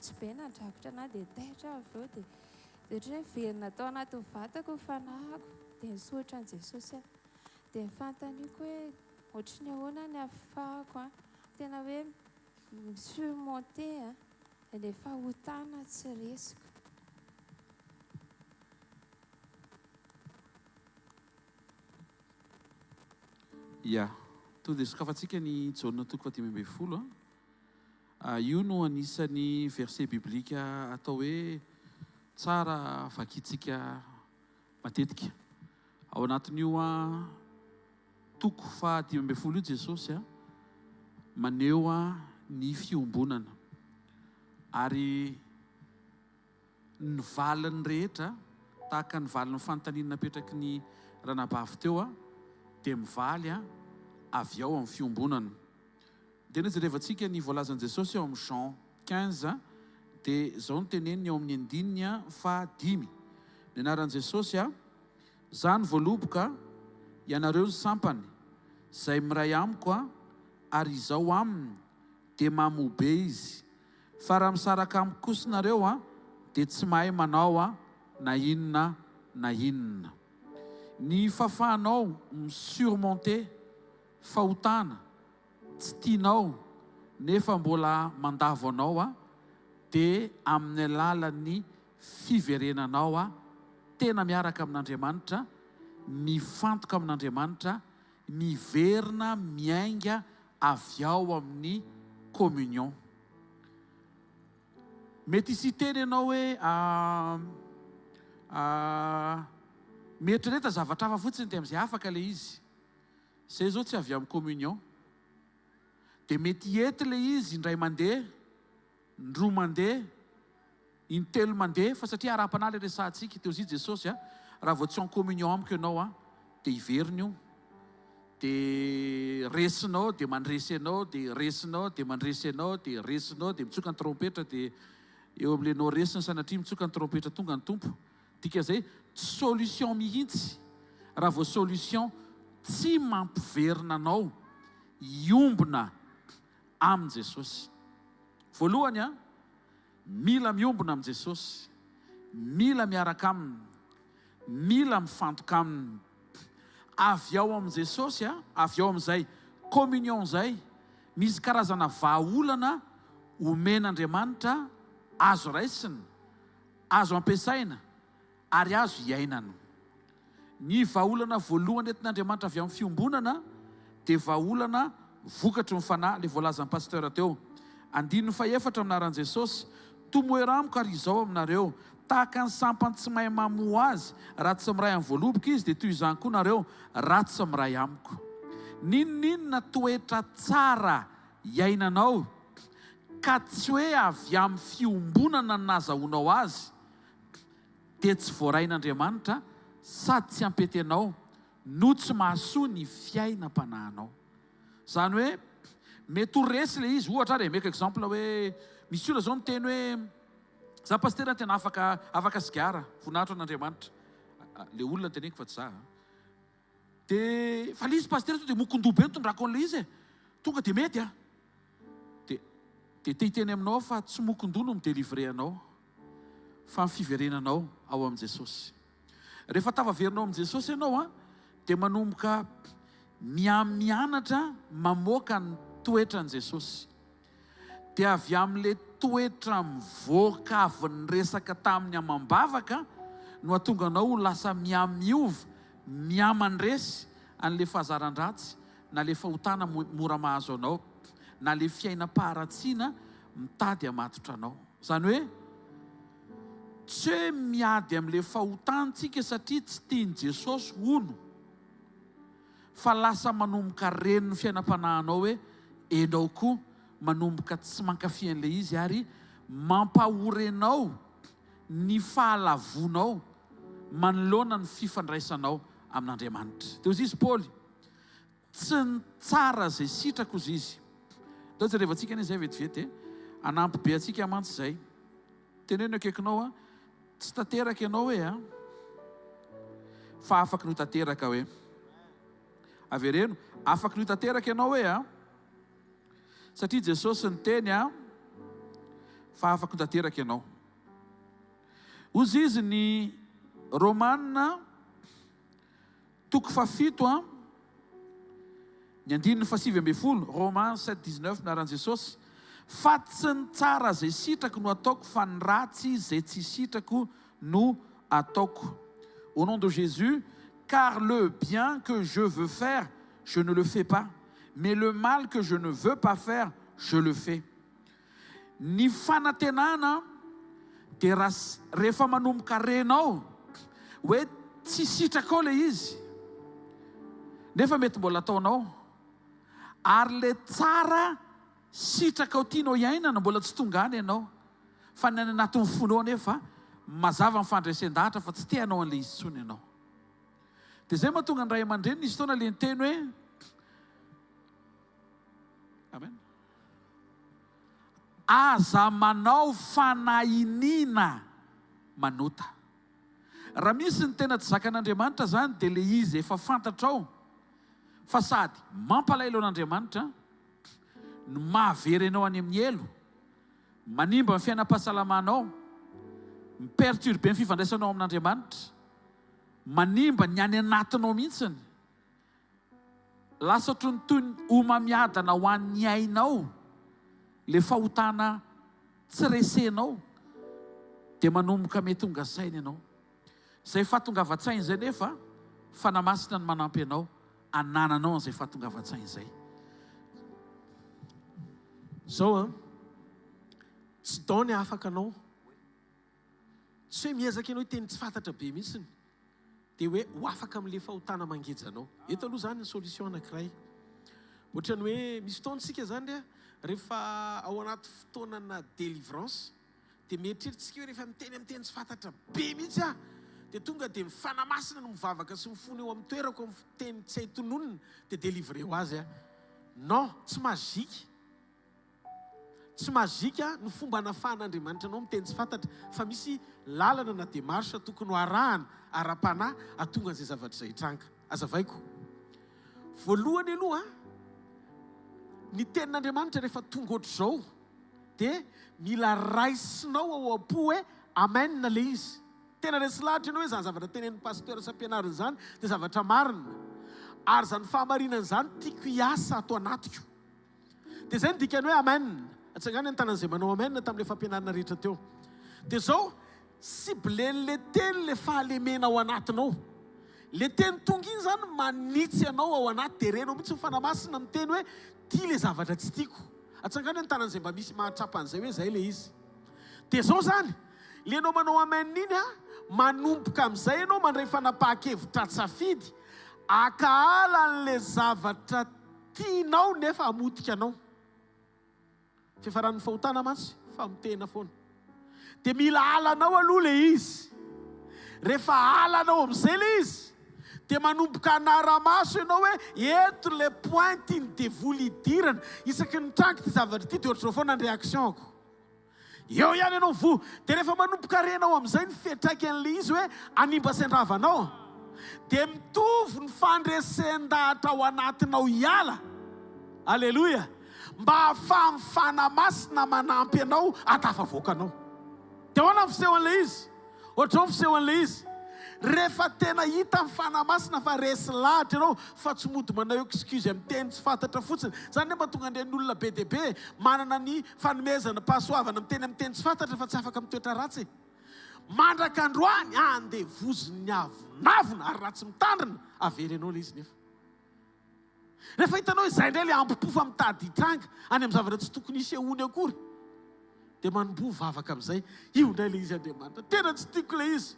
fotsy be nandrakotra anah dia taitra aho avy eo dia dia ohatran'ny hoe niverina tao anatin'ny vatako ny fanahiko dia nisaotra an'i Jesosy aho. Dia ny fanontaniako hoe ohatry ny ahoana ny ahafahako an, tena hoe mi-surmonter an, ilay fahotana tsy resiko. Ya. Tonga dia sokafantsika ny Jaona toko fahadimy ambin'ny folo a. Io no anisan'ny verset biblique atao hoe tsara vakintsika matetika. Ao anatin'io toko faha-15 io Jesosy maneho ny fiombonana. Ary ny valiny rehetra, tahaka ny valin'ny fanontaniana napetraky ny ranabavy teo, dia mivaly avy ao amin'ny fiombonana. Dia nojerevantsika ny voalazan'i Jesosy ao amin'ny Jean 15, dia izao no teneniny ao amin'ny andininy fahadimy. Ny anaran'i Jesosy, Izaho no voaloboka, ianareo ny sampany, izay miray amiko ary izaho aminy, dia mamoa be izy. Fa raha misaraka amiko kosa nareo an, dia tsy mahay manao an na inona na inona. Ny fahafahanao mi-surmonter fahotana tsy tianao nefa mbola mandavo anao an, dia amin'ny alalan'ny fiverenanao an tena miaraka amin'Andriamanitra, mifantoka amin'Andriamanitra, miverina miainga avy ao amin'ny communion. Mety hisy hiteny ianao hoe mieritrereta zavatra hafa fotsiny dia amin'izay afaka ilay izy. Izay izao tsy avy amin'ny communion. Dia mety hety ilay izy indray mandeha, indroa mandeha, Intelo mandeha, fa satria ara-panahy ilay resahantsika, teo zy Jesosy a, raha vao tsy en communion amiko ianao a, dia hiverina io, dia resinao, dia mandresy anao, dia resinao, dia mandresy anao, dia resinao, dia mitsoka ny trompetra, dia eo amin'ilay enao resiny sanatria mitsoka ny trompetra tonga ny Tompo. Dikan'izay, tsy solution mihitsy, raha vao solution tsy mampiverina anao hiombona amin'i Jesosy. Voalohany a, Mila miombona amin'i Jesosy, mila miaraka Aminy, mila mifantoka Aminy. Avy ao amin'i Jesosy, avy ao amin'izay communion izay, misy karazana vahaolana omen'Andriamanitra azo raisina, azo ampiasaina ary azo iainana. Ny vahaolana voalohany entin'Andriamanitra avy amin'ny fiombonana dia vahaolana vokatry ny Fanahy, ilay voalazan'i Pasteur teo. Andininy fahefatra amin'ny anaran'i Jesosy, Tomoera amiko ary izao aminareo, tahaka ny sampany tsy mahay mamoa azy raha tsy miray amin'ny voaloboka izy, dia toy izany koa nareo raha tsy miray amiko. N'inon'inona toetra tsara iainanao ka tsy hoe avy amin'ny fiombonana no nahazahoanao azy, dia tsy voarain'Andriamanitra sady tsy hampety anao no tsy mahasoa ny fiainam-panahinao. Izany hoe mety ho resy ilay izy, ohatra ary e, omeko exemple hoe misy olona izao miteny hoe za pasitera tena afaka afaka sigara, voninahitra ho an'Andriamanitra, le olona no teneniko fa tsy za an. Dia fa ilay izy pasitera tonga dia mokon-doha be nitondrako an'ilay izy e, tonga dia mety an. Dia dia te hiteny aminao aho fa tsy mokon-doha no mi-delivrer anao. fa ny fiverenanao ao amin'i Jesosy. Rehefa tafaverina ao amin'i Jesosy ianao dia manomboka mihamianatra mamoaka ny toetran'i Jesosy. Dia avy amin'ilay toetra mivoaka avy niresaka taminy amam-bavaka no hahatonga anao ho lasa mihamiova, mihamandresy an'ilay fahazaran-dratsy na ilay fahotana mora mahazo anao na ilay fiainam-paharatsiana mitady hamatotra anao. Izany hoe, tsy hoe miady amin'ilay fahotana tsika satria tsy tian'i Jesosy hono, fa lasa manomboka ren'ny fiainam-panahinao hoe enao koa manomboka tsy mankafy an'ilay izy ary mampahory anao ny fahalavoanao manoloana ny fifandraisanao amin'Andriamanitra. Dia hoy izy Paoly, Tsy ny tsara izay sitrako hozy izy. Ndao jerevantsika anie izay vetivety e. Hanampy be antsika mantsy izay. Teneno eo akaikinao a, tsy tanteraka ianao hoe a, fa afaky ny ho tanteraka hoe. Avereno, afaky ny ho tanteraka ianao hoe a, satria Jesosy niteny a, Fa afaka tanteraka ianao. Hozy izy ny Romana toko fahafito a, ny andininy faha-19, Romains 7, 19, anaran'i Jesosy, fa tsy ny tsara izay sitrako no ataoko fa ny ratsy izay tsy sitrako no ataoko. Au nom de Jésus, car le bien que je veux faire, je ne le fais pas, mais le mal que je ne veux pas faire, je le fais. Ny fanantenana dia raha rehefa manomboka renao hoe tsy sitrakao ilay izy nefa mety mbola ataonao ary le tsara sitrakao tianao hiainana mbola tsy tonga any ianao fa ny any anatin'ny fonao nefa mazava ny fandresen-dahatra fa tsy te hanao an'ilay izy intsony ianao. Dia izay mahatonga ny ray aman-dreny nisy fotoana le niteny hoe Amen. Aza manao fanahiniana manota. Raha misy ny tena tsy zakan'Andriamanitra izany dia ilay izy efa fantatrao fa sady mampalahelo an'Andriamanitra no mahavery anao any amin'ny helo, manimba ny fiainam-pahasalamanao, mi-perturber ny fifandraisanao amin'Andriamanitra, manimba ny any anatinao mihitsiny. Lasa ohatry ny toy ny homamiadana ho an'ny ainao ilay fahotana tsy resenao dia manomboka mety tonga saina ianao. Izay fahatongavan-tsaina izay nefa Fanahy Masina no manampy anao hanananao an'izay fahatongavan-tsaina izay. Zao an, tsy don ny hahafaka anao. Tsy hoe miezaka ianao hiteny tsy fantatra be mihitsiny dia hoe ho afaka amin'ilay fahotana mangeja anao. Eto aloha izany ny solution anankiray. Ohatran'ny hoe misy fotoana isika izany re rehefa ao anaty fotoanana délivrance dia mieritreritra isika hoe rehefa miteny amin'ny teny tsy fantatra be mihitsy aho dia tonga dia ny Fanahy Masina no mivavaka sy mifona eo amin'ny toerako amin'ny teny tsy hay tononina dia délivré ho azy aho. Non, tsy magique. Tsy magique ny fomba anafahan'Andriamanitra anao miteny tsy fantatra fa misy lalana na démarche tokony ho arahana ara-panahy ahatonga an'izay zavatra izay hitranga. Azavaiko. Voalohany aloha, ny tenin'Andriamanitra rehefa tonga ohatr'izao dia mila raisinao ao am-po hoe amen ilay izy. Tena resy lahatra ianao hoe izany zavatra tenenin'ny pasteur sy ampianariny izany dia zavatra marina ary izany fahamarinana izany tiako hiasa ato anatiko. Dia izay no dikan'ny hoe amen. Atsangano ny tanan'izay manao amen tamin'ilay fampianarana rehetra teo. Dia izao, ciblen'ilay teny ilay fahalemena ao anatinao. Ilay teny tonga iny izany manitsy anao ao anaty, dia renao mihitsy ny Fanahy Masina miteny hoe ity ilay zavatra tsy tiako. Atsangano ny tanan'izay mba misy mahatsapa an'izay hoe izay ilay izy. Dia izao izany, ilay ianao manao amen iny an, manomboka amin'izay ianao mandray fanapahan-kevitra an-tsafidy, ankahala an'ilay zavatra Tianao nefa hamotika anao. Fiafaran'ny fahotana mantsy famotehina foana. Dia mila halanao aloha ilay izy. Rehefa halanao amin'izay ilay izy, dia manomboka hanara-maso ianao hoe eto ilay point tian'ny devoly hidirana. Isaky ny mitranga ity zavatra ity dia ohatr'izao foana ny réaction-ko. Eo ihany ianao voa. Dia rehefa manomboka renao amin'izay ny fiantraikan'ilay izy hoe hanimba sy handrava anao, dia mitovy ny fandresen-dahatra ao anatinao hiala. Aleloia! Mba hahafahan'ny Fanahy Masina manampy anao hahatafavoaka anao. Dia ahoana ny fisehon'ilay izy? Ohatr'izao ny fisehon'ilay izy, rehefa tena hitan'ny Fanahy Masina fa resy lahatra ianao fa tsy mody manao excuse amin'ny teny tsy fantatra fotsiny. Izany anie mahatonga an'ireny olona be dia be manana ny fanomezana pahasoavana miteny amin'ny teny tsy fantatra fa tsy afaka mitoetra ratsy e. Mandraka androany andevozin'ny avonavona ary raha tsy mitandrina avery anao ilay izy nefa. Rehefa hitanao izay indray ilay ambo-po fa mitady hitranga any amin'ny zavatra tsy tokony hisehoany akory, dia manomboha vavaka amin'izay, io indray ilay izy Andriamanitra, tena tsy tiako ilay izy.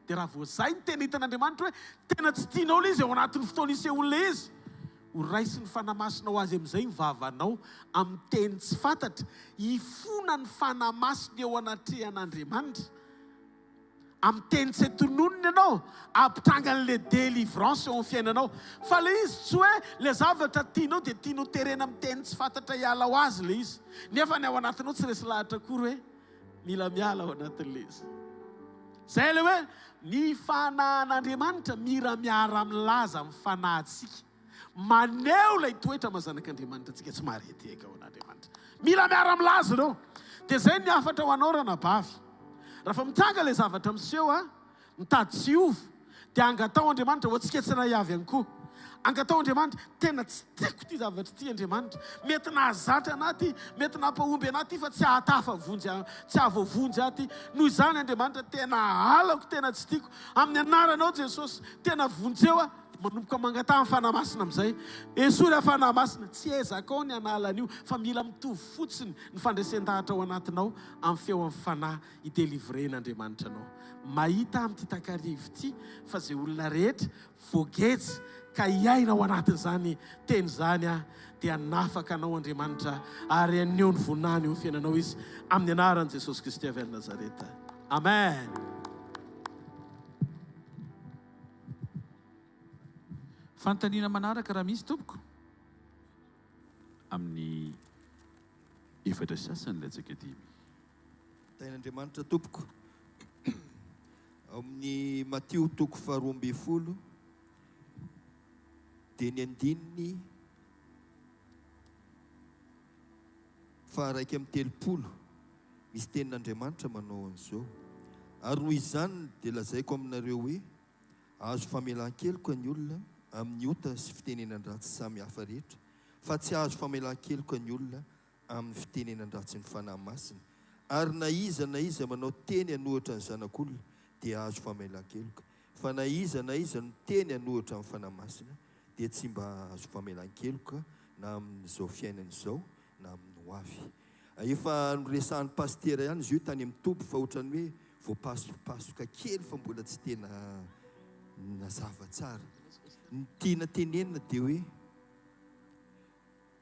Dia raha vao izay ny tena hitan'Andriamanitra hoe tena tsy tianao ilay izy ao anatin'ny fotoana hisehoan'ilay izy, ho raisin'ny Fanahy Masina ho azy amin'izay ny vavanao amin'ny teny tsy fantatra, hifona ny Fanahy Masina eo anatrehan'Andriamanitra. Amin'ny teny tsy tononina ianao, hampitranga an'ilay délivrance eo amin'ny fiainanao. Fa ilay izy tsy hoe ilay zavatra tianao dia tianao terena amin'ny teny tsy fantatra hiala ho azy ilay izy. Nefa ny ao anatinao tsy resy lahatra akory hoe mila miala ao anatin'ilay izy. Izay ilay hoe ny fanahin'Andriamanitra mira miara-milaza amin'ny fanahintsika. Maneho ilay toetra maha zanak'Andriamanitra antsika, tsy maharetehaka ho an'Andriamanitra. Mila miara-milaza ireo. Dia izay ny hafatra ho anao ranabavy. Raha mitranga ilay zavatra miseho a, mitady tsy hiova, dia angataho Andriamanitra ho antsika tsirairay avy ihany koa. Angataho Andriamanitra, tena tsy tiako ity zavatra ity Andriamanitra. Mety nahazatra anah ity, mety nampahomby anah ity fa tsy hahatafa-vonjy ahy, tsy hahavoavonjy ahy ity. Noho izany Andriamanitra, tena halako, tena tsy tiako. Amin'ny anaranao Jesosy, tena vonjeo aho. Manomboka mangataha ny Fanahy Masina amin'izay. Esory aho Fanahy Masina. Tsy ezakao ny hanala an'io fa mila mitovy fotsiny ny fandresen-dahatra ao anatinao amin'ny feo amin'ny Fanahy hi-delivrer-n'Andriamanitra anao. Mahita aho amin'ity takariva ity fa izay olona rehetra voageja ka hiaina ao anatin'izany teny izany aho dia hanafaka anao Andriamanitra ary haneho ny voninahiny eo amin'ny fiainanao Izy amin'ny anaran'i Jesosy Kristy avy any Nazareta. Amen. Fanontaniana manaraka raha misy tompoko? Amin'ny efatra sy sasany latsaka dimy. Tahin'Andriamanitra tompoko. Ao amin'ny Matio toko faharoa ambin'ny folo dia ny andininy faha-31 misy tenin'Andriamanitra manao an'izao, Ary noho izany dia lazaiko aminareo hoe, Hahazo famelan-keloka ny olona amin'ny ota sy fitenenan-dratsy samy hafa rehetra, fa tsy hahazo famelan-keloka ny olona amin'ny fitenenan-dratsin'ny Fanahy Masina. Ary na iza na iza manao teny hanohitra ny Zanak'olona dia hahazo famelan-keloka, fa na iza na iza miteny hanohitra ny Fanahy Masina dia tsy mba hahazo famelan-keloka na amin'izao fiainana izao na amin'ny ho avy. Efa noresahan'ny pasitera ihany izy io tany amin'ny toby fa ohatran'ny hoe voapasopasoka kely fa mbola tsy tena nazava tsara. Ny tiana tenenina dia hoe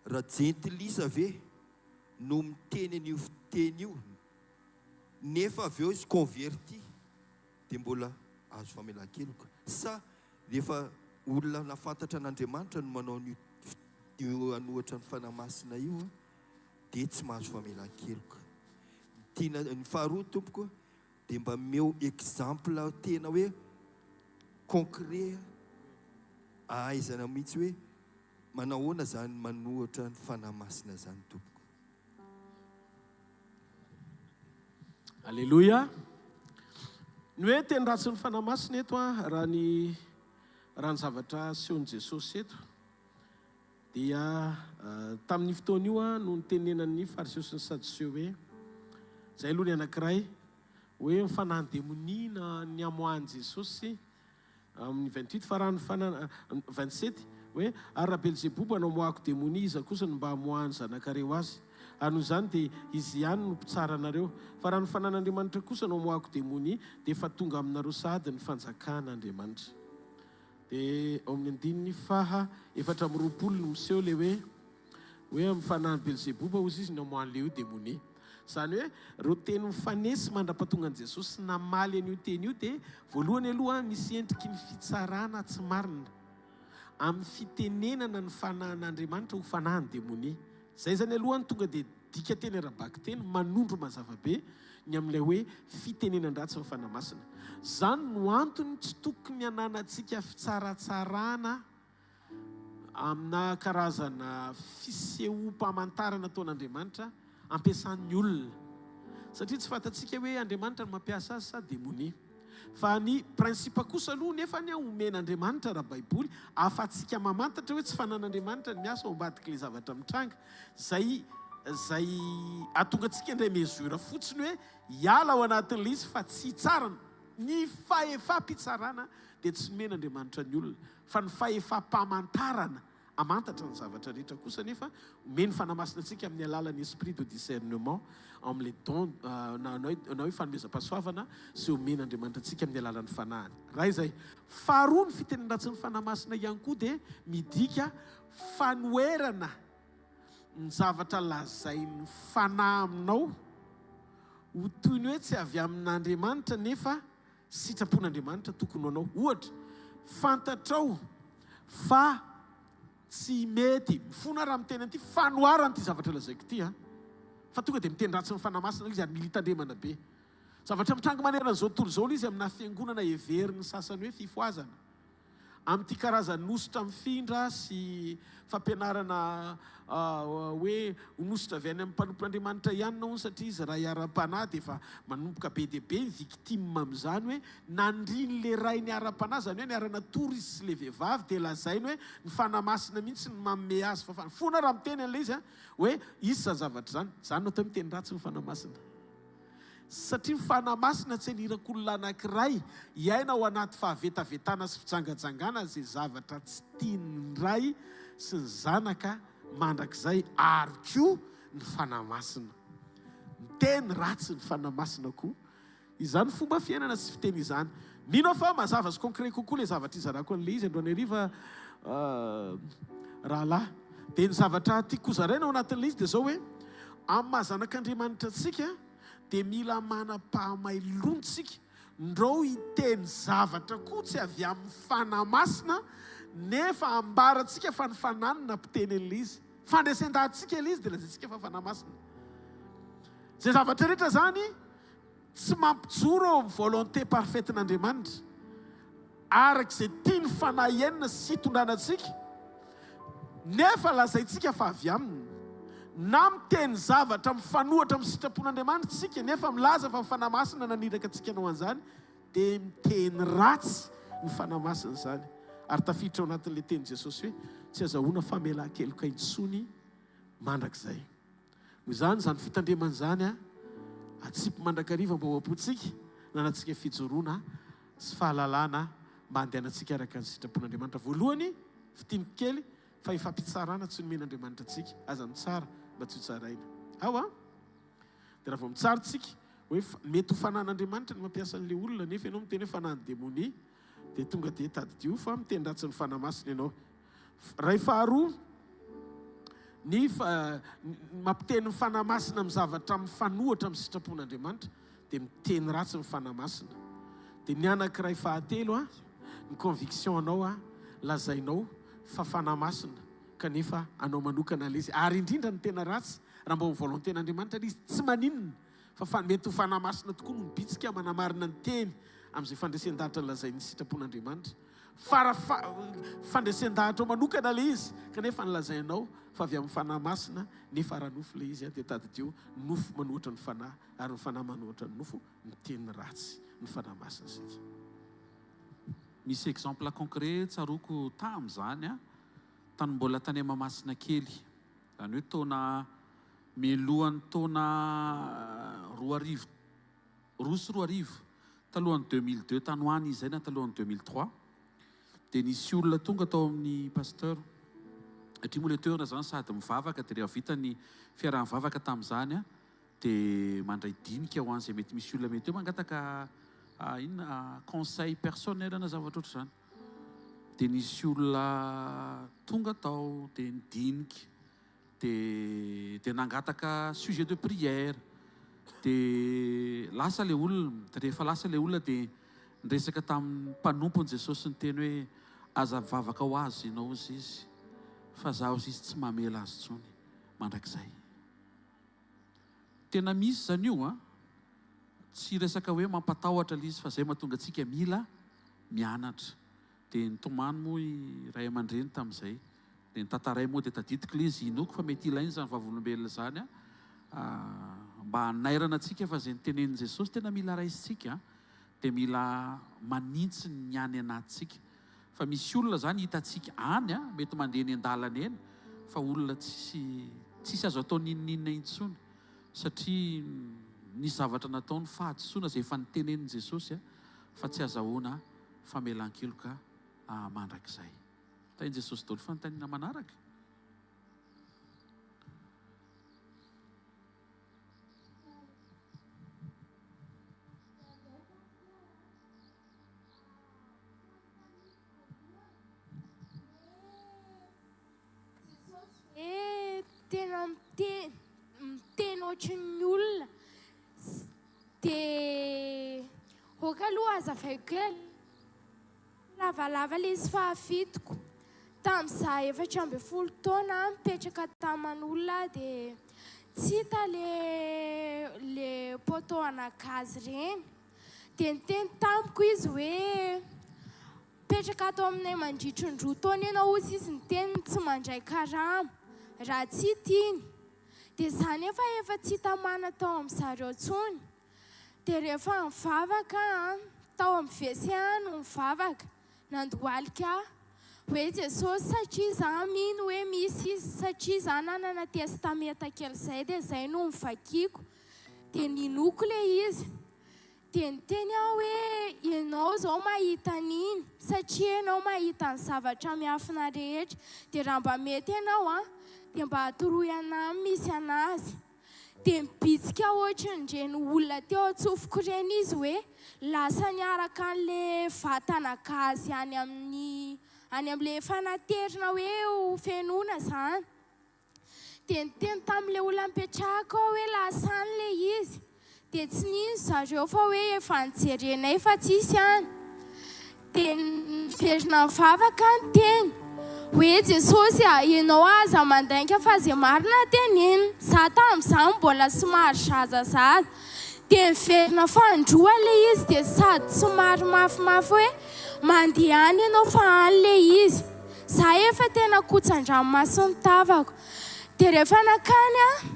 raha jentilisa ve no miteny an'io fiteny io nefa avy eo izy converti dia mbola azo famelan-keloka sa rehefa olona nahafantatra an'Andriamanitra no manao an'io io anohatra ny Fanahy Masina io dia tsy mahazo famelan-keloka. Ny tiana ny faharoa tompoko dia mba omeo exemple tena hoe concret ahaizana mihitsy hoe manahoana zany manohatra ny Fanahy Masina zany tompoko. Aleloia! Ny hoe teny ratsin'ny Fanahy Masina eto an, raha ny raha ny zavatra asehon'i Jesosy eto dia tamin'io fotoana io an no nitenenan'ny Fariseo sy ny Sadoseo hoe, izay aloha ny anankiray, hoe ny fanahin'ny demonia na ny hamoahan'i Jesosy Amin'ny 28 fa raha ny fana 27, hoe, Ary raha Belzeboba no amoahako demonia, iza kosa no mba hamoahan'ny zanakareo azy? Ary noho izany dia izy ihany no mpitsara anareo. Fa raha ny fanan'Andriamanitra kosa no amoahako demonia, dia efa tonga aminareo sahady ny fanjakan'Andriamanitra. Dia ao amin'ny andininy faha 24 no miseho ilay hoe, Hoe amin'ny fanahin'i Belzeboba hozy izy no amoahan'i Leo demonia. Izany hoe ireo teny mifanesy mandra-pahatongan'i Jesosy namaly an'io teny io dia voalohany aloha misy endriky ny fitsarana tsy marina amin'ny fitenenana ny fanahin'Andriamanitra ho fanahin'ny demonia. Izay izany aloha no tonga dia dika teny ara-bakiteny manondro mazava be ny amin'ilay hoe fitenenan-dratsy ny Fanahy Masina. Izany no antony tsy tokony hananantsika fitsaratsarana amina karazana fisehoam-pamantarana ataon'Andriamanitra ampiasan'ny olona. Satria tsy fantatsika hoe Andriamanitra no mampiasa azy sa demonia. Fa ny principe kosa aloha nefa ny omen'Andriamanitra ara-baiboly ahafahantsika mamantatra hoe tsy fanan'Andriamanitra ny miasa ao ambadik'ilay zavatra mitranga. Izay izay ahatonga antsika indray mesure fotsiny hoe hiala ao anatin'ilay izy fa tsy hitsara. Ny fahefam-pitsarana dia tsy nomen'Andriamanitra ny olona. Fa ny fahefam-pamantarana hamantatra ny zavatra rehetra kosa anefa omeny Fanahy Masina antsika amin'ny alalan'ny esprit de discernement ao amin'ilay don na na hoe fanomezam-pahasoavana izay omen'Andriamanitra antsika amin'ny alalan'ny Fanahiny. Raha izay. Faharoa ny fitenin-dratsin'ny Fanahy Masina ihany koa dia midika fanoherana ny zavatra lazain'ny Fanahy aminao ho toy ny hoe tsy avy amin'Andriamanitra nefa Sitrapon'Andriamanitra tokony ho anao. Ohatra, fantatrao fa tsy mety, mifona raha miteny an'ity, fanoharana ity zavatra lazaiko ity an, fa tonga dia miteny ratsy ny Fanahy Masina ilay izy ary mila hitandremana be. Zavatra mitranga manerana an'izao tontolo izao ilay izy amina fiangonana heverin'ny sasany hoe fifohazana. Amin'ity karazan'ny hosotra mifindra sy fampianarana hoe honosotra avy any amin'ny mpanompon'Andriamanitra ihany na hono satria izy ray ara-panahy dia efa manomboka be dia be ny victime amin'izany hoe nandrin'ilay rainy ara-panahy izany hoe niara-natory izy sy ilay vehivavy dia lazainy hoe ny Fanahy Masina mihitsy no manome azy fahafahana. Foana raha miteny an'ilay izy hoe hisy izany zavatra izany. Izany no atao hoe miteny ratsy ny Fanahy Masina. Satria ny Fanahy Masina tsy anirak'olona anankiray hiaina ao anaty fahavetavetana sy fijangajangana izay zavatra tsy tian'ny Ray sy ny Zanaka mandrakizay ary koa ny Fanahy Masina. Miteny ratsy ny Fanahy Masina koa izany fomba fiainana sy fiteny izany. Mino aho fa mazava sy concret kokoa ilay zavatra izarako an'ilay izy androany hariva rahalahy. Dia ny zavatra tiako hozaraina ao anatin'ilay izy dia izao hoe, amin'ny maha zanak'Andriamanitra antsika dia mila manam-pahamailoana isika ndrao hiteny zavatra koa tsy avy amin'ny Fanahy Masina nefa ambarantsika fa ny Fanahy no nampiteny an'ilay izy. Fandresen-dahatsika ilay izy dia lazaintsika fa Fanahy Masina. Izay zavatra rehetra izany Tsy mampijoro ao amin'ny volonté parfaite-n'Andriamanitra, araka izay tian'ny Fanahy enina sy hitondrana antsika, nefa lazaintsika fa avy Aminy. Na miteny zavatra mifanohitra amin'ny sitrapon'Andriamanitra isika, nefa milaza fa ny Fanahy Masina naniraka antsika hanao an'izany, dia miteny ratsy ny Fanahy Masina izany. Ary tafiditra ao anatin'ilay tenin'i Jesosy hoe, Tsy azahoana famelan-keloka intsony mandrakizay. Noho izany, izany fitandremana izany atsipy mandrakariva mba ho am-pontsika, hananantsika fijoroana sy fahalalana mba handehanantsika araka ny sitrapon'Andriamanitra. Voalohany, fintiniko kely, fahefam-pitsarana tsy nomen'Andriamanitra antsika. Aza mitsara mba tsy hotsaraina. Ao an! Dia raha vao mitsara isika, hoe mety ho fanan'Andriamanitra ny mampiasa an'ilay olona, nefa ianao miteny hoe fanan'ny demonia, dia tonga dia tadidio fa miteny ratsy ny Fanahy Masina ianao. Ray faharoa, ny mampiteny ny Fanahy Masina amin'ny zavatra mifanohitra amin'ny sitrapon'Andriamanitra dia miteny ratsy ny Fanahy Masina. Dia ny anankiray fahatelo, ny conviction anao lazainao fa Fanahy Masina kanefa anao manokana ilay izy. Ary indrindra ny tena ratsy, raha mba ho volonté-n'Andriamanitra ilay izy, tsy maninona fa mety ho Fanahy Masina tokoa no mibitsika manamarina ny teny amin'izay fandresen-dahatra lazain'ny sitrapon'Andriamanitra. Fara fandresen-dahatrao manokana ilay izy, kanefa ny lazainao fa avy amin'ny Fanahy Masina, nefa ara-nofo ilay izy, dia tadidio, ny nofo manohitra ny Fanahy, ary ny Fanahy manohitra ny nofo, miteny ratsy ny Fanahy Masina isika. Misy exemple concret tsaroako tamin'izany an, tany mbola tany Mahamasina kely, izany hoe taona mialohan'ny taona 2000, 2002, talohan'ny 2002 tany ho any izy izay na talohan'ny 2003, dia nisy olona tonga tao amin'ny pasteur, satria moa ilay toerana izany sady mivavaka dia rehefa vita ny fiaraha-mivavaka tamin'izany an, dia mandray dinika ho an'izay mety misy olona mety eo mangataka inona conseil personnel na zavatra ohatr'izany. Dia nisy olona tonga tao dia nidinika. Dia dia nangataka sujet de prière. Dia lasa ilay olona. Dia rehefa lasa ilay olona dia niresaka tamin'ny mpanompony Jesosy niteny hoe aza mivavaka ho azy ianao hozy izy fa za hozy izy tsy mamela azy intsony mandrakizay. Tena misy izany io an. Tsy resaka hoe mampatahotra ilay izy fa izay mahatonga antsika mila mianatra. Dia nitomany moa i ray aman-dreny tamin'izay. Dia notantarainy moa dia tadidiko ilay izy, inoako fa mety ilaina izany vavolombelona izany mba hanairana antsika fa izay notenenin'i Jesosy tena mila raisintsika dia mila manintsy ny any anatintsika. Fa misy olona izany hitantsika any mety mandeha eny an-dalana eny fa olona tsisy tsisy azo atao n'inon'inona intsony satria nisy zavatra nataony fahadisoana izay efa notenenin'i Jesosy fa tsy azahoana famelan-keloka mandrakizay. Tahin'i Jesosy daholo fanontaniana manaraka. Eh, tena miteny miteny ohatran'ny olona Dia ok aloha hazavaiko kely. Lavalava ilay izy fahafitoko. Tamin'izaho 14 taona nipetraka taman'olona aho dia tsy hita le le poteau ana gaz ireny. Dia niteny tamiko izy hoe. Mipetraka ato aminay mandritry ny roa taona ianao hozy izy niteny tsy mandray karama raha tsy tiany. Dia za nefa efa tsy tamana tao amin zareo intsony. Dia rehefa nivavaka aho, tao amin'ny WC aho no nivavaka, nandohalika aho. Hoe Jesosy satria za mino hoe misy izy, satria za nanana testamenta kely zay dia zay no novakiako. Dia ninoako ilay izy. Dia niteny aho hoe ianao izao mahita an'iny, satria ianao mahita ny zavatra miafina rehetra. Dia raha mba mety ianao an, dia mba atoroy anah ny misy anazy. Dia mibitsika ohatran'ireny olona teo an-tsofiko ireny izy hoe lasa niaraka an'ilay vatana gazy any amin'ny any amin'ilay efa naterina hoe ho fenoina izany. Dia niteny tamin'ilay olona nipetrahako aho hoe lasa any ilay izy. Dia tsy nino zareo fa hoe efa nijerenay fa tsisy any. Dia niverina nivavaka aho niteny hoe Jesosy a, ianao aza mandainga fa izay marina teneno. Za tamin'izany mbola somary zazazaza. Dia niverina fanindroa ilay izy dia sady somary mafimafy hoe mandeha any ianao fa any ilay izy. Za efa tena kotsan-dranomaso ny tavako. Dia rehefa nankany aho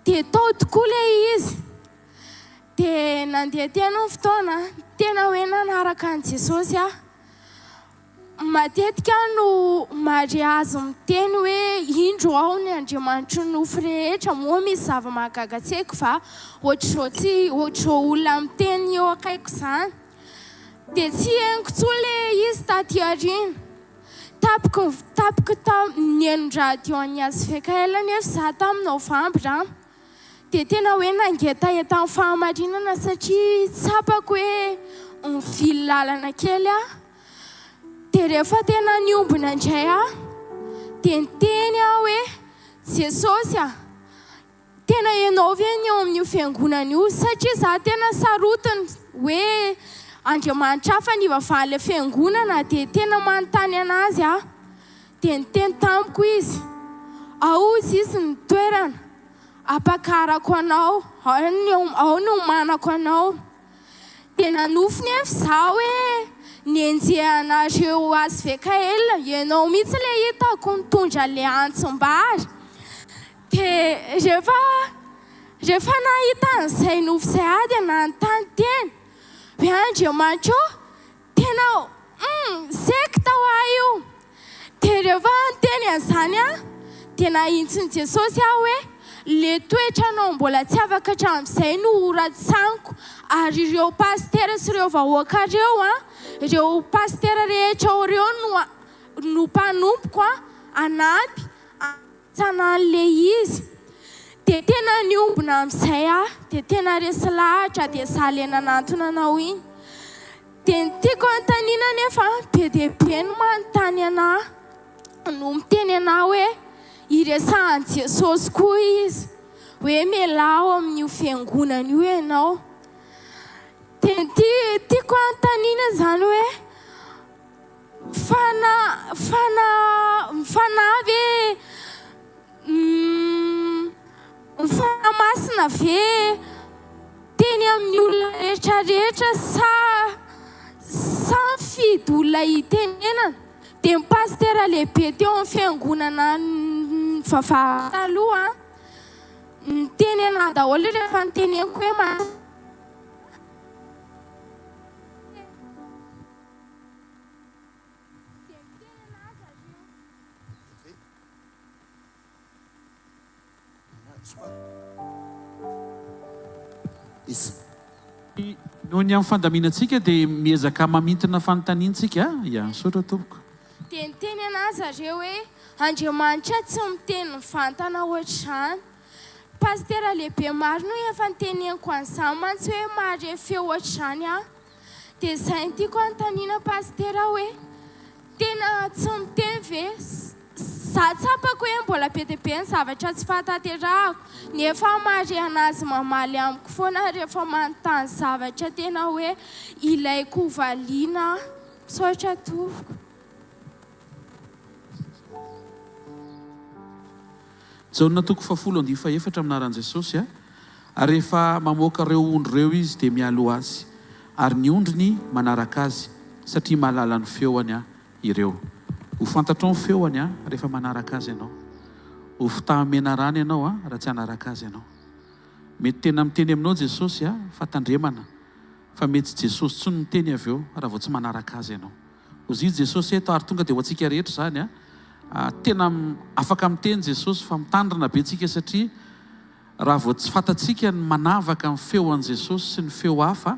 dia tao tokoa ilay izy. Dia nandeha teny ny fotoana, tena hoe nanaraka an'i Jesosy aho. Matetika aho no mahare Azy miteny hoe indro aho ny Andriamanitry ny nofo rehetra, moa misy zava-mahagaga tsy haiko va? Ohatr'izao tsy, ohatr'izao olona miteny eo akaikiko izany. Dia tsy henoko intsony ilay izy taty aoriana. Tapoky ny, tapoky tam, nihaino radio an'ny HVKL anefa izaho tamin'ny novambra. Dia tena hoe nangetaheta ny fahamarinana satria tsapako hoe nivily lalana kely aho. Dia rehefa tena niombona indray aho, dia niteny aho hoe, Jesosy a, tena ianao ve ny ao amin'io fiangonana io? Satria izaho tena sarotiny hoe Andriamanitra hafa ny ivavahan'ilay fiangonana, dia tena manontany an'azy aho. Dia niteny tamiko izy, Ao hozy izy ny toerana hampakarako anao, ao ny ao no homanako anao. Dia nanofy nefa izaho hoe nenjehanareo HVKL, ianao mihitsy ilay hitako nitondra ilay antsim-bary. Dia rehefa rehefa nahita an'izay nofy izay aho dia nanontany tena hoe Andriamanitra ô, Tena humm secte hoa io. Dia rehefa niteny an'izany aho dia nahintsin'i Jesosy aho hoe le toetranao mbola tsy afaka hatramin'izay no horatsaniko ary ireo pasitera sy ireo vahoaka ireo an, ireo pasitera rehetra ao ireo no no mpanompoko an, hanampy Tsana an'le izy. Dia tena niombona amin'izay aho, dia tena resy lahatra, dia za le nanantona anao iny. Dia ny tiako anontaniana anefa, be dia be no manontany anah, no miteny anah hoe iresahan'i Jesosy koa izy, hoe mialà ao amin'io fiangonana io ianao. Dia ny tiako anontaniana izany hoe. Fana, fana, fanahy ve ny fanahy masina ve teny amin'ny olona rehetra rehetra sa sa mifidy olona hitenenana? Dia ny pasitera lehibe teo amin'ny fiangonana nivavahako taloha niteny anah daholo rehefa niteneniko hoe Noho ny amin'ny fandaminantsika dia miezaka mamintina fanontaniantsika. Ya, misaotra tompoko. Dia niteny anah zareo hoe Andriamanitra tsy miteny mivantana ohatr'izany. Pasitera lehibe maro no efa niteneniko an'izany mantsy hoe mahare feo ohatr'izany aho. Dia izay no tiako anontaniana Pasitera hoe tena tsy miteny ve? Za tsapako hoe mbola be dia be ny zavatra tsy fahatanterahako nefa mahare anazy mamaly amiko foana rehefa manontany zavatra tena hoe ilaiko ho valiana aho. Misaotra tompoko. Jaona toko fahafolo andihy fahefatra amin'ny anaran'i Jesosy a. Ary rehefa mamoaka ireo ondry ireo izy dia mialoha azy, ary ny ondriny manaraka azy, satria mahalala ny feoany aho ireo. Ho fantatrao ny feoany aho rehefa manaraka azy ianao. Ho fitaha-menarana ianao aho raha tsy hanaraka azy ianao. Mety tena miteny aminao Jesosy a, fa tandremana fa mety tsy Jesosy intsony miteny avy eo raha vao tsy manaraka azy ianao. Hozy Jesosy eto ary tonga dia ho antsika rehetra izany a. Tena afaka miteny Jesosy fa mitandrina be tsika satria raha vao tsy fantatsika ny manavaka ny feo an'i Jesosy sy ny feo hafa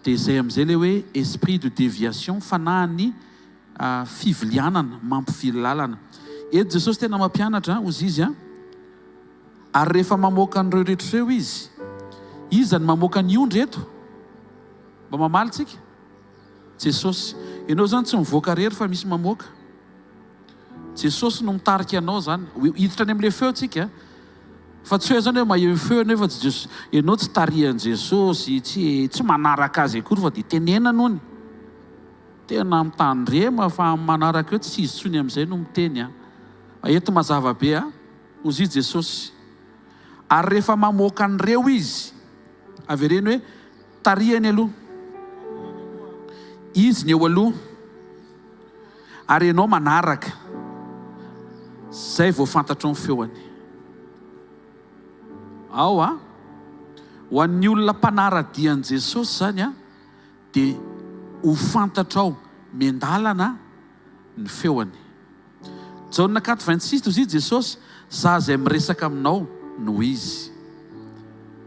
dia izay amin'izay ilay hoe esprit de déviation, fanahin'ny fivilianana, mampivily lalana. Eto Jesosy tena mampianatra, hozy Izy a. Ary rehefa mamoaka an'ireo rehetra ireo izy, iza no mamoaka ny ondry eto? Mba mamaly tsika? Jesosy. Ianao izany tsy mivoaka rery fa misy mamoaka. Jesosy no mitarika anao izany. Hiditra any amin'ilay feo tsika. Fa tsy hoe izany hoe maheno feo nefa tsy Jesosy. Ianao tsy tarihan'i Jesosy, tsy tsy manaraka azy akory fa dia tenenany hono. Tena mitandrema fa amin'ny manaraka eo tsy izy intsony amin'izay no miteny an. Eto mazava be an. Hozy i Jesosy. Ary rehefa mamoaka an'ireo Izy, avereno hoe, tarihany aloha. Izy ny eo aloha, ary ianao manaraka. Izay vao fantatrao ny feony. Ao a! Ho an'ny olona mpanara-dia an'i Jesosy izany a, dia ho fantatrao miandalana ny feony. Jaona 4 26 Toy izy Jesosy, Za izay miresaka aminao no izy.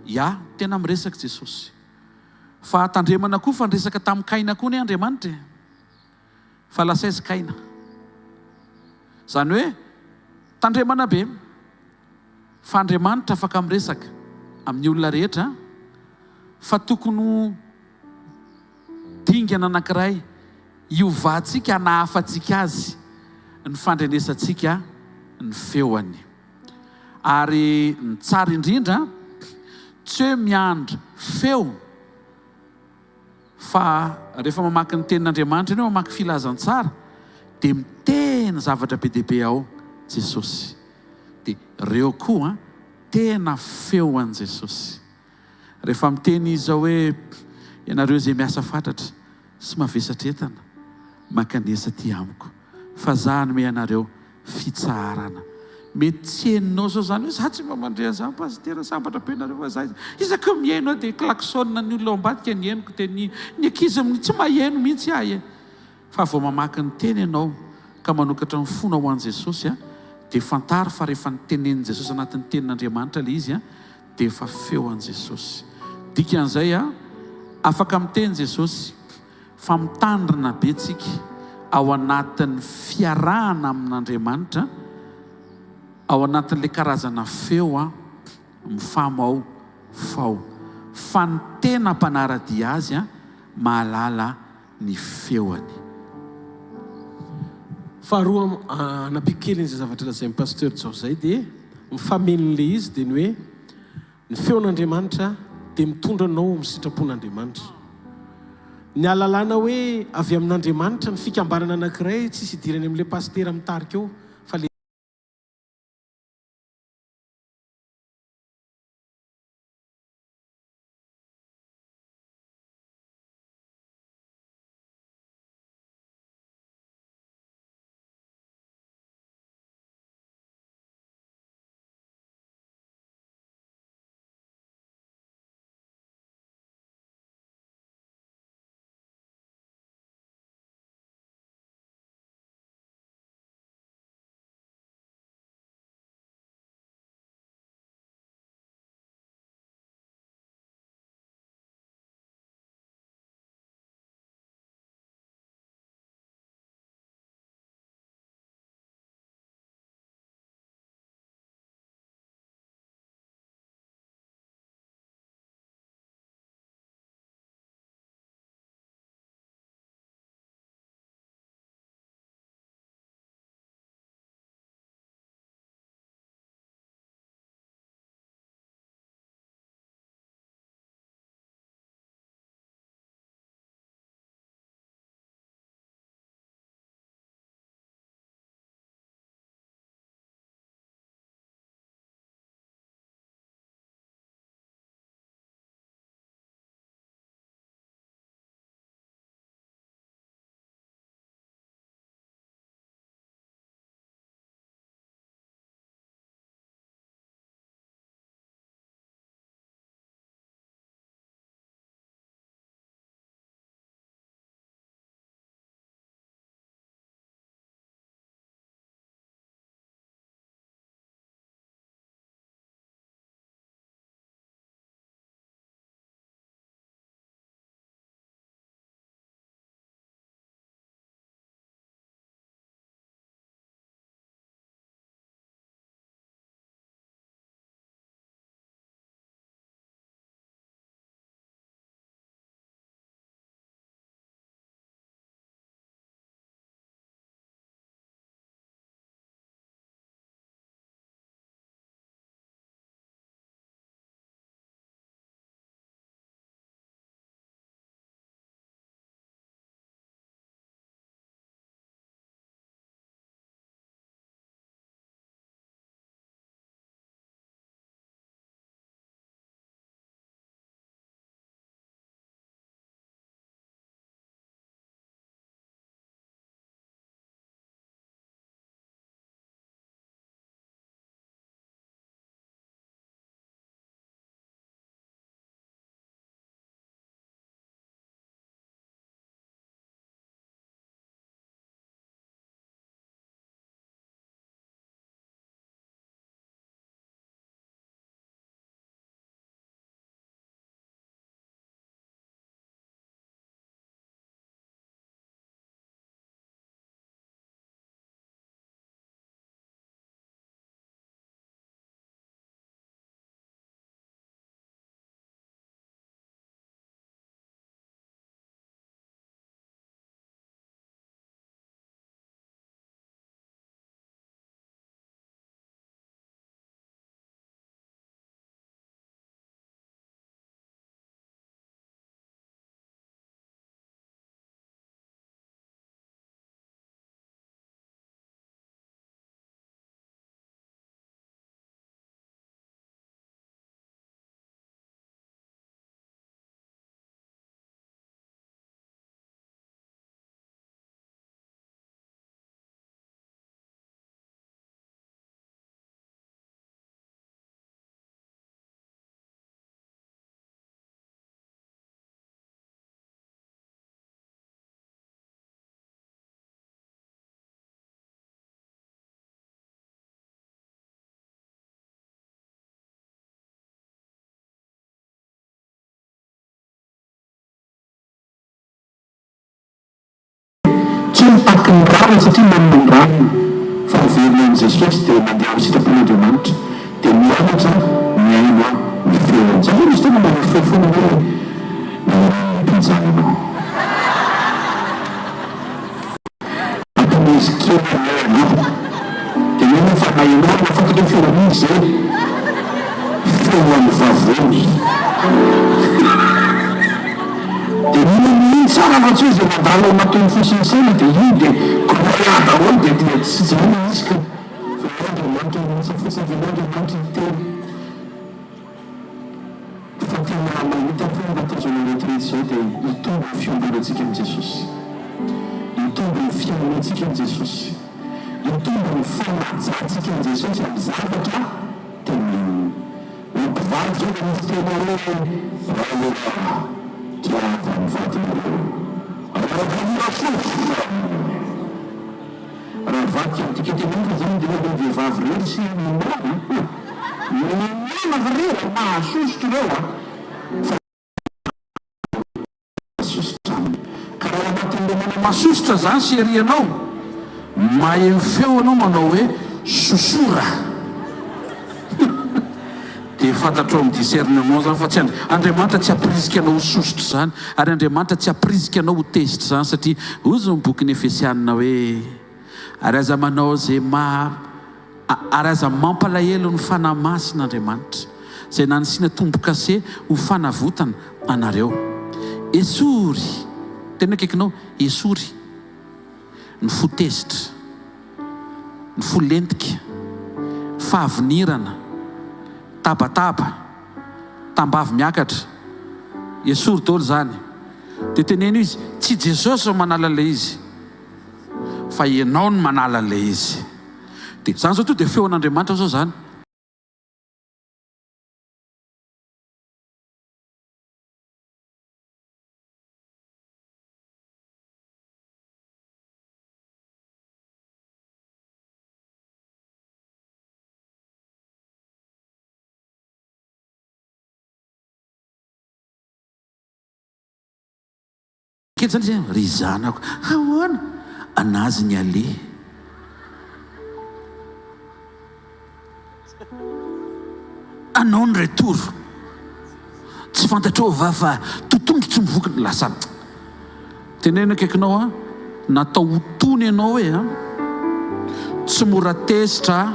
Ya, tena miresaka Jesosy. Fa tandremana koa fa niresaka tamin'i Kaina koa anie Andriamanitra e. Fa lasa aiza Kaina? Izany hoe tandremana be fa Andriamanitra afaka miresaka amin'ny olona rehetra fa tokony ho dingana anankiray hiovantsika hanahafantsika azy ny fandrenesantsika ny feony. Ary ny tsara indrindra, tsy hoe miandry feo fa rehefa mamaky ny tenin'Andriamanitra ianao, mamaky filazantsara, dia miteny zavatra be dia be ao Jesosy. Dia ireo koa tena feo an'i Jesosy. Rehefa miteny Izy izao hoe, Ianareo izay miasa fatratra sy mavesatra entana, mankanesa aty amiko, fa Za hanome anareo fitsaharana. Mety tsy henonao izao izany hoe, Za tsy mba mandre an'izany Pasitera, sambatra be nareo fa za isaky ny mihaino aho dia klaxon ny olona ao ambadika ny henoko dia ny ny ankizy tsy maheno mihitsy aho e. Fa vao mamaky ny teny ianao ka manokatra ny fonao ho an'i Jesosy dia fantaro fa rehefa nitenenin'i Jesosy anatin'ny tenin'Andriamanitra ilay izy dia efa feo an'i Jesosy. Dikan'izay afaka miteny Jesosy fa mitandrina be tsika ao anatin'ny fiarahana amin'Andriamanitra ao anatin'ilay karazana feo mifamao fao fa ny tena mpanara-dia azy mahalala ny feony. Faharoa hanampiako kely an'izay zavatra lazain'i Pasteur Jao izay dia mifameno ilay izy dia ny hoe ny feon'Andriamanitra dia mitondra anao ao amin'ny sitrapon'Andriamanitra. Ny ahalalana hoe avy amin'Andriamanitra ny fikambanana anankiray tsisy idirany amin'ilay pasitera mitarika eo fa ilay mitaky ny rariny satria manana ny rariny fa miverina amin'i Jesosy dia mandeha amin'ny sitrapon'Andriamanitra dia mianatra mihaino ny feony. Za ve misy fotoana maneho feo foana hoe nanarahana ny mpijaly anao. Ampimezy kely anao aloha. Dia mino aho fa na ianao ary mahafantatra hoe feo an'iza izay. Feo an'ny vavony. Dia mino mihino tsara fa tsy hoe izay mandalo ao anatin'ny fo sy ny saina dia iny dia gloria daholo dia dia tsy izany ilay izy ka. Velao Andriamanitra hanasa fotsiny, velao Andriamanitra hiteny. Fa tena mahita koa ny tazona retraite izao dia hitombo ny fiombonantsika amin'i Jesosy. Hitombo ny fihaonantsika amin'i Jesosy. Hitombo ny fanajantsika an'i Jesosy amin'ny zavatra teneniny. Ny mpivady izao dia misy teny hoe ralehilahy tiava ny vadinareo. Raha mora fofona. Raha avadika amin'ny dika teny hafa izany dia hoe ireo vehivavy ireo sy ny noana an! Ny noana ve re raha mahasosotra ireo an! Fa mahasosotra aminy. Ka raha ao anatin'ilay manao Mahasosotra izany chérie anao, maheno feo anao manao hoe sosora. Dia fantatrao amin'ny discernement izany fa tsy And, Andriamanitra tsy hampirisika anao ho sosotra izany, ary Andriamanitra tsy hampirisika anao ho tezitra izany, satria hozy ny bokin'ny Efesianina hoe, Ary aza manao izay maha, ary aza mampalahelo ny Fanahy Masina Andriamanitra, izay nanisiana tombo-kase ho fanavotana anareo. Esory, tena akaikinao, esory ny fo tezitra. ny fo lentika, fahavinirana, tabataba, tambavy miakatra, esory daholo izany, dia teneno izy, tsy Jesosy no manala an'ilay izy, fa ianao no manala an'ilay izy. Dia izany izao tonga dia feon'Andriamanitra izao izany. Kely zany izy ry zanako, ahoana? Anazy ny aleha. Anao ny retour. Tsy fantatrao va fa totongy tsy mivoky ny lasa. Teneno akaikinao an, natao ho tony ianao e an. Tsy mora tezitra,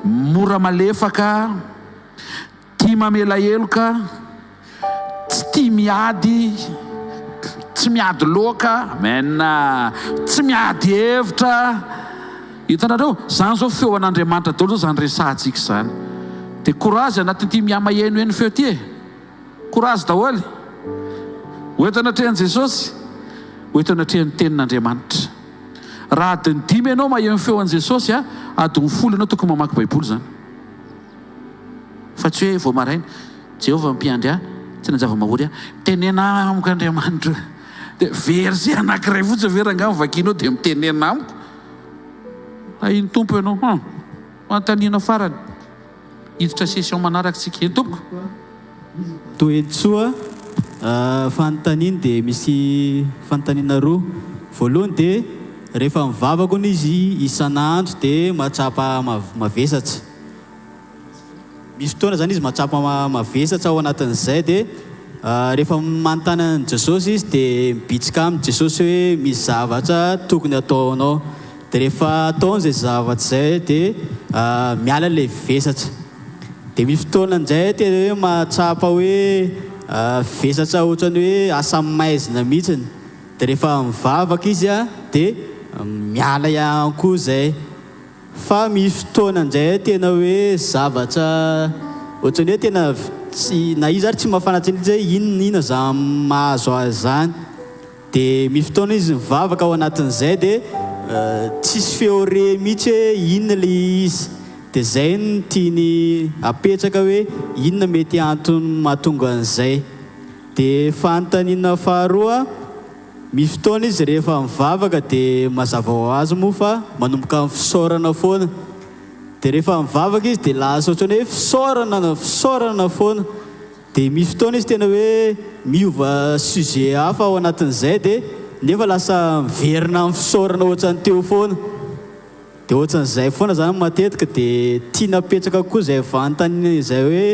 mora malefaka, tia mamela heloka. Tsy tia miady, tsy miady loaka, amen, tsy miady hevitra. Hitanareo, zany zao feo an'Andriamanitra daholo zao zany resahantsika izany. Dia courage anatin'ity mihamahenoheno feo ity e. Courage daholo. Ho eto anatrehan'i Jesosy, ho eto anatrehan'ny tenin'Andriamanitra. Raha adiny dimy ianao maheno feo an'i Jesosy, adiny folo ianao tokony mamaky Baiboly zany. Fa tsy hoe vao maraina, Jehovah mpiandry ahy, tsy nanjava-mahory ahy. Mitenena amiko Andriamanitra. Dia verset anankiray fotsiny ve rangahy no vakianao dia mitenena amiko? Tahin'ny Tompo ianao. Hum. Fanontaniana farany. Hiditra session manaraka tsika. Eny tompoko. Toetsoa, fanontaniany dia misy fanontaniana roa. Voalohany dia rehefa mivavaka hono izy isan'andro dia mahatsapa mavesatra. Misy fotoana izany izy mahatsapa mavesatra ao anatin'izay dia rehefa manontany an'i Jesosy izy dia mibitsika aminy Jesosy hoe misy zavatra tokony hataonao. Dia rehefa ataony izay zavatra izay dia miala ilay vesatra. Dia misy fotoana indray tena hoe mahatsapa hoe vesatra ohatran'ny hoe asa maizina mihitsiny. Dia rehefa mivavaka izy dia miala ihany koa izay. Fa misy fotoana indray tena hoe zavatra ohatran'ny hoe tena tsy na izy ary tsy mahafantatry mihitsy hoe inona inona izany mahazo azy izany. Dia misy fotoana izy mivavaka ao anatin'izay dia tsisy feo re mihitsy hoe inona ilay izy. Dia izay no tiany apetraka hoe inona mety antony mahatonga an'izay. Dia fanontaniana faharoa. Misy fotoana izy rehefa mivavaka dia mazava ho azy moa fa manomboka amin'ny fisaorana foana. Dia rehefa mivavaka izy dia lasa ohatran'ny hoe fisaorana na fisaorana foana. Dia misy fotoana izy tena hoe miova sujet hafa ao anatin'izay dia. nefa lasa miverina amin'ny fisaorana ohatran'ny teo foana. Dia ohatran'izay foana zany matetika dia tiana apetraka koa izay vantany izay hoe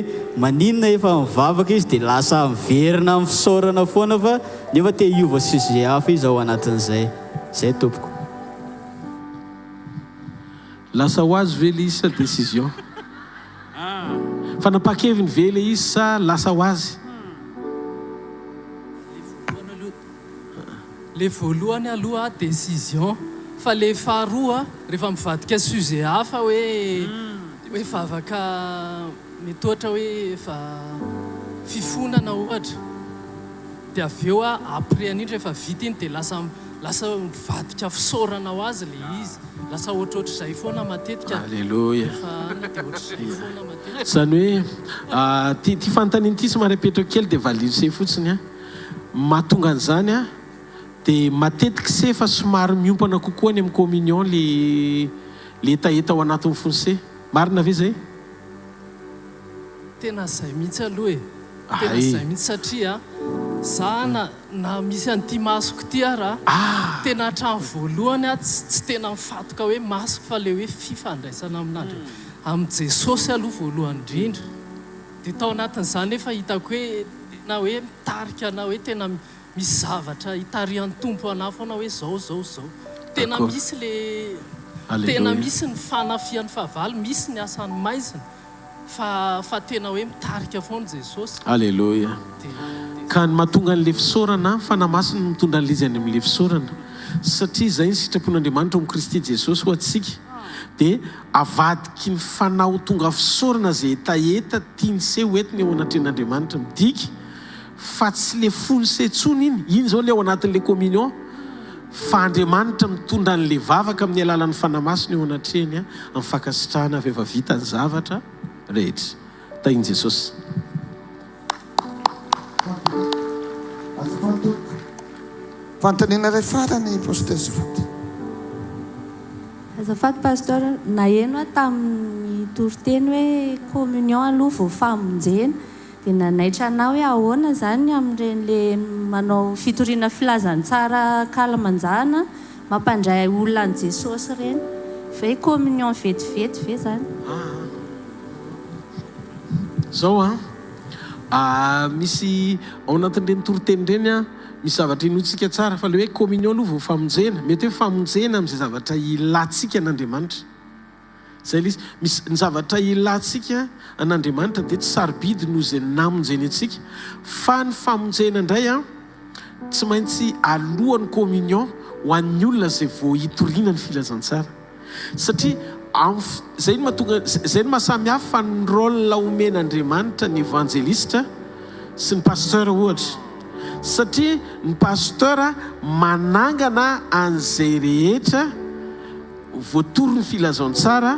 maninona efa mivavaka izy dia lasa miverina amin'ny fisaorana foana fa nefa te hiova sujet hafa izy ao anatin'izay. Izay tompoko. Lasa ho azy ve le izy sa décision? Fanapahan-keviny ve le izy sa lasa ho azy? Le voalohany aloha décision fa le faharoa rehefa mivadika sujet hafa hoe hoe vavaka mety ohatra hoe efa fifonana ohatra dia avy eo après an'iny rehefa vita iny dia lasa lasa mivadika fisaorana ho azy le izy lasa ohatrohatr'izay foana matetika Alléluia. rehefa any dia ohatr'izay foana matetika. Izany hoe ity ity fanontaniana ity somary apetrako kely dia valio se fotsiny an. Mahatonga an'izany an, dia matetika se fa somary miompana kokoa any amin'ny communion le le hetaheta ao anatin'ny fony se. Marina ve izay? Tena zay mihitsy aloha e! Tena zay mihitsy satria za na na misy an'ity masoko ity ara tena hatramin'ny voalohany aho tsy tsy tena mifantoka hoe masoko fa le hoe fifandraisana amin'Andria amin'i Jesosy aloha voalohany indrindra. Dia tao anatin'izany nefa hitako hoe tena hoe mitarika anah hoe tena misy zavatra itarihan'ny Tompo anah foana hoe zao zao zao. Tena misy le tena misy ny fanafihan'ny fahavalo, misy ny asan'ny maizina fa fa tena hoe mitarika foana Jesosy. Aleloia. Ka ny mahatonga an'ilay fisaorana, Fanahy Masina no mitondra an'ilay izy any amin'ilay fisaorana. Satria izay ny sitrapon'Andriamanitra ao amin'i Kristy Jesosy ho antsika. Dia Avadiky ny fanahy ho tonga fisaorana izay hetaheta tiany se ho entiny eo anatrehan'Andriamanitra. Midika fa tsy le fony se intsony iny, iny izao le ao anatin'le communion, fa Andriamanitra mitondra an'le vavaka amin'ny alalan'ny Fanahy Masina eo anatrehany amin'ny fankasitrahana avy efa vita ny zavatra rehetra. Tahin'i Jesosy. Azafady tompoko. Fanontaniana iray farany Pasteur azafady. Azafady Pasteur, naheno aho tamin'ny toriteny hoe communion aloha vao famonjena, dia nanaitra anah hoe ahoana izany amin'ireny le manao fitoriana filazantsara ankalamanjana mampandray olona an'i Jesosy ireny, ve communion vetivety ve izany? Zao an, misy ao anatin'ireny toriteny ireny an, misy zavatra inoantsika tsara fa le hoe communion aloha vao famonjena, mety hoe famonjena amin'izay zavatra ilantsika an'Andriamanitra. Zay le izy. Misy ny zavatra ilantsika an'Andriamanitra dia tsy sarobidy noho izay namonjeny antsika fa ny famonjena indray an, tsy maintsy alohan'ny communion ho an'ny olona izay vao hitoriana ny filazantsara. Satria am zay no mahatonga zay no maha samy hafa ny rôle omen'Andriamanitra ny evanjelistra sy ny pasteur ohatra. Satria ny pasteur manangana an'izay rehetra voatory ny filazantsara,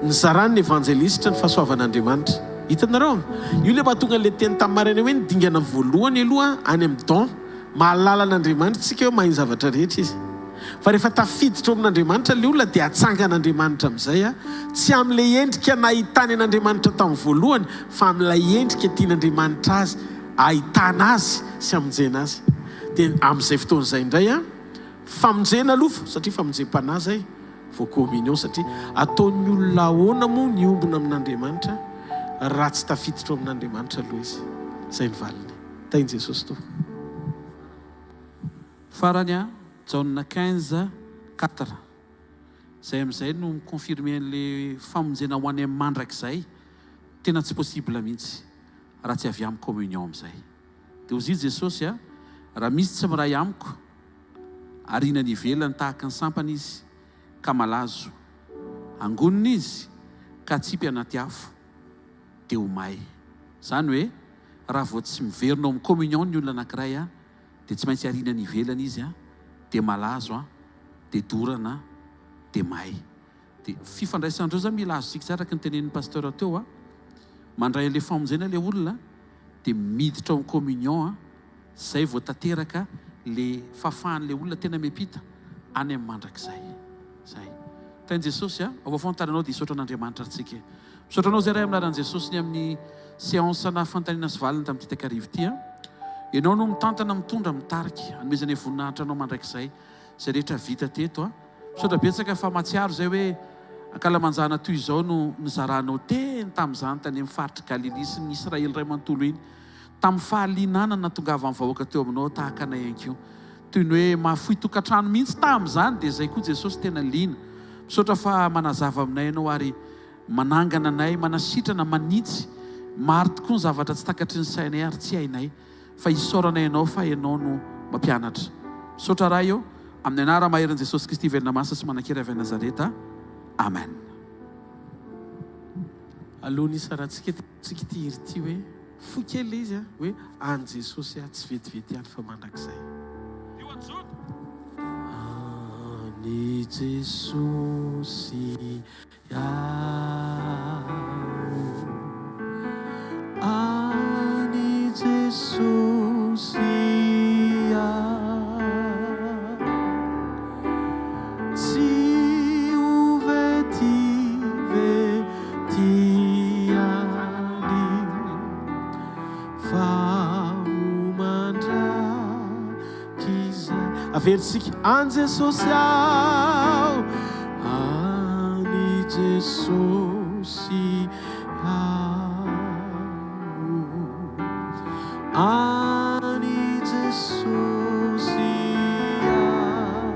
nizarany ny evanjelistra ny fahasoavan'Andriamanitra. Hitanareo? Io ilay mahatonga an'ilay teny tamin'ny maraina hoe ny dingana voalohany aloha any amin'ny don. Mahalala an'Andriamanitra isika hoe mahay ny zavatra rehetra Izy. Fa rehefa tafiditra ao amin'Andriamanitra ilay olona dia atsangan'Andriamanitra amin'izay, tsy amin'ilay endrika nahitany an'Andriamanitra tamin'ny voalohany fa amin'ilay endrika tian'Andriamanitra azy ahitana azy sy hamonjena azy. Dia amin'izay fotoana izay indray, famonjena aloha satria famonjem-panahy izay vao communion satria ataon'ny olona ahoana moa ny hiombona amin'Andriamanitra raha tsy tafiditra ao amin'Andriamanitra aloha izy? Izay ny valiny. Tahin'i Jesosy Tompo. Farany a, Jaona 15, 4. Izay amin'izay no mi-confirmer an'le famonjena ho any amin'ny mandrakizay, tena tsy possible mihitsy raha tsy avy amin'ny communion amin'izay. Dia hozy Jesosy a, raha misy tsy miray amiko, ariana any ivelany tahaka ny sampana izy ka malazo, angonina izy ka atsipy anaty afo, dia ho may. Izany hoe raha vao tsy miverina ao amin'ny communion ny olona anankiray a, dia tsy maintsy ariana any ivelany izy a, dia malazo a, dia dorana a, dia may. Dia fifandraisan'ireo izany mila azontsika tsara araka ny tenenin'ny pasteur teo a, mandray an'ilay famonjena ilay olona dia miditra ao amin'ny communion a, zay vao tanteraka le fahafahan'ilay olona tena miampita any amin'ny mandrakizay. Zay. Tahin'i Jesosy a, ao vaovao ny tananao dia hisaotra an'Andriamanitra ary tsika e. Misaotra anao zay Ray amin'ny anaran'i Jesosy ny amin'ny séance na fanontaniana sy valiny tamin'ity takariva ity a. Ianao no mitantana, mitondra, mitarika. Anomezanay voninahitra Anao mandrakizay izay rehetra vita teto a. Misaotra betsaka fa mahatsiaro izay hoe ankalamanjana toy izao no nizaranao teny tamin'izany tany amin'ny faritr'i Galilia sy ny Israely iray manontolo iny. Tamin'ny fahalianana nahatongavan'ny vahoaka teo aminao tahaka anay ihany koa. Toy ny hoe mahafoy tokantrano mihitsy tamin'izany dia izay koa Jesosy tena liana. Misaotra fa manazava aminay Ianao ary manangana anay, manasitrana, manitsy. Maro tokoa ny zavatra tsy takatry ny sainay ary tsy hainay. Fa isaoranay Anao fa Ianao no mampianatra. Misaotra Ray ô, amin'ny anara-maherin'i Jesosy Kristy velona masina sy manan-kery avy any Nazareta. Amen. Alohan'ny hisarantsika dia ataontsika ity hira ity hoe fohy kely ilay izy an, hoe an'i Jesosy aho tsy vetivety ihany fa mandrakizay. An'i Jesosy Aho an'i Jesosy aho Tsy ho vetivety ihany Fa ho mandrakizay Averintsika, an'i Jesosy aho, an'i Jesosy aho, an'i Jesosy aho,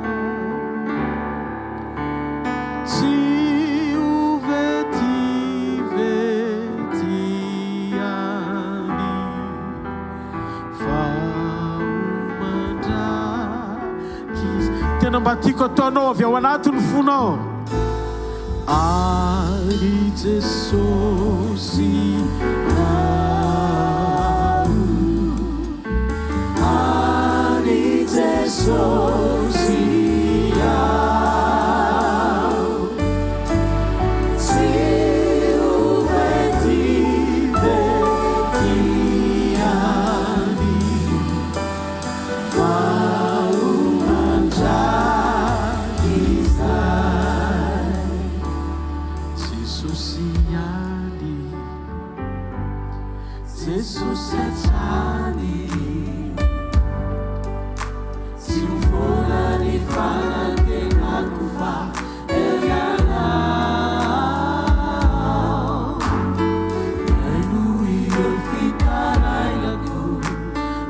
tsy ho vetivety ihany. Fa ho mandrakizay. Tena mba tiako ataonao avy ao anatin'ny fonao. Ary Jesosy aho. Ary Jesosy aho. Tsy ho vetivety ihany fa ho mandrakizay. Jesosy ihany, Jesosy hatrany. Tsy ho foana ny fanantenako fa eo ianao. Mihaino ireo fitarainako,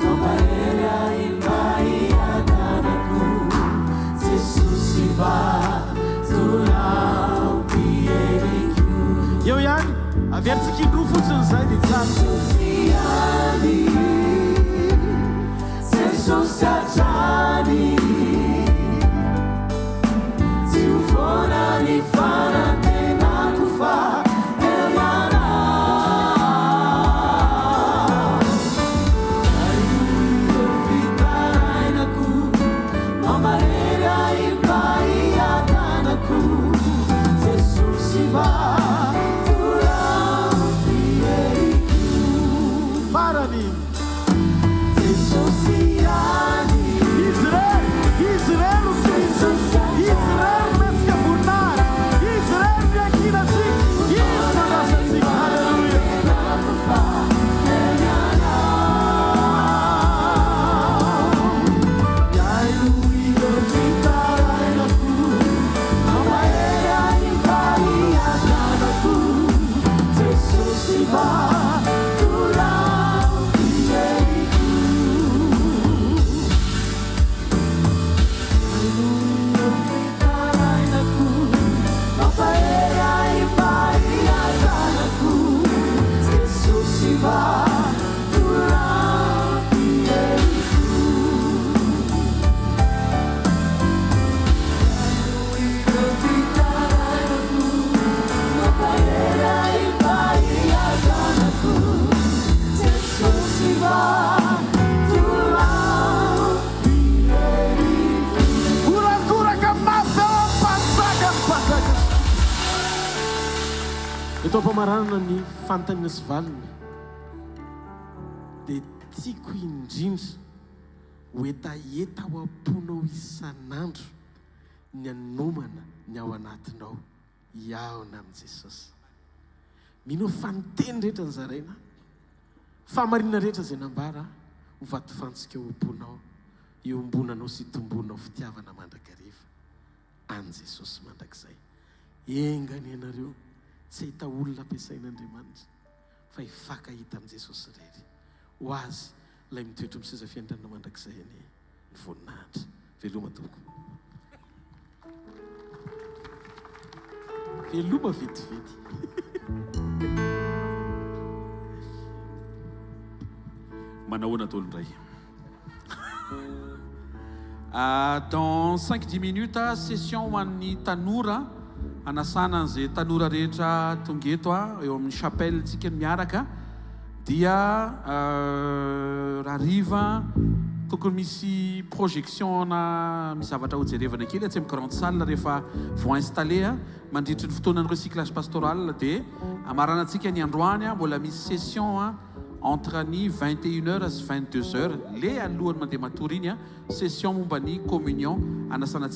mampahery ahy mba hiadanako. Jesosy vatolampy heriko. Eo ihany, averintsika indroa fotsiny izay dia tsara. Jesosy ihany. Jesosy hatrany Tsy ho foana ny fanantenako fa eo ianao Haino ireo fitarainako Mampahery ahy mba hiadanako Jesosy vatolampy heriko Farany. Jesosy ihany. Izy irery, Izy irery no Tompo. Izy irery no mendrika voninahitra. Izy irery no iankinantsika. Izy no andrasantsika. Haleloia. Mihaino ireo fitarainako, mampahery ahy mba hiadanako. Jesosy va. Horakoraka mafy ao amin'ny mpanjaka ny mpanjaka. Eto am-pamaranana ny fanontaniana sy valiny dia tiako indrindra ho hetaheta ao am-ponao isan'andro ny hanomana ny ao anatinao hihaona amin'i Jesosy. Mino aho fa ny teny rehetra nozaraina, fahamarinana rehetra izay nambara, ho vatofantsika ao am-ponao, iombonanao sy itombonao fitiavana mandrakariva an'i Jesosy mandrakizay. Enga anie ianareo tsy hahita olona ampiasain'Andriamanitra fa hifankahita amin'i Jesosy irery. Ho Azy ilay mitoetra amin'ny seza fiandrianana mandrakizay anie ny voninahitra. Veloma tompoko. Veloma vetivety. Manahoana daholo indray. Dans cinq dix minutes session ho an'ny tanora hanasana an'izay tanora rehetra tonga eto eo amin'ny chapelle tsika ny miaraka dia rahariva tokony misy projection na misy zavatra hojerevana kely atsy amin'ny grande salle rehefa vao installé mandritry ny fotoanan'ny recyclage pastoral dia hamaranantsika ny androany mbola misy session entre ny 21 heures sy 22 heures le alohan'ny mandeha matory iny session momba ny communion hanasana antsika.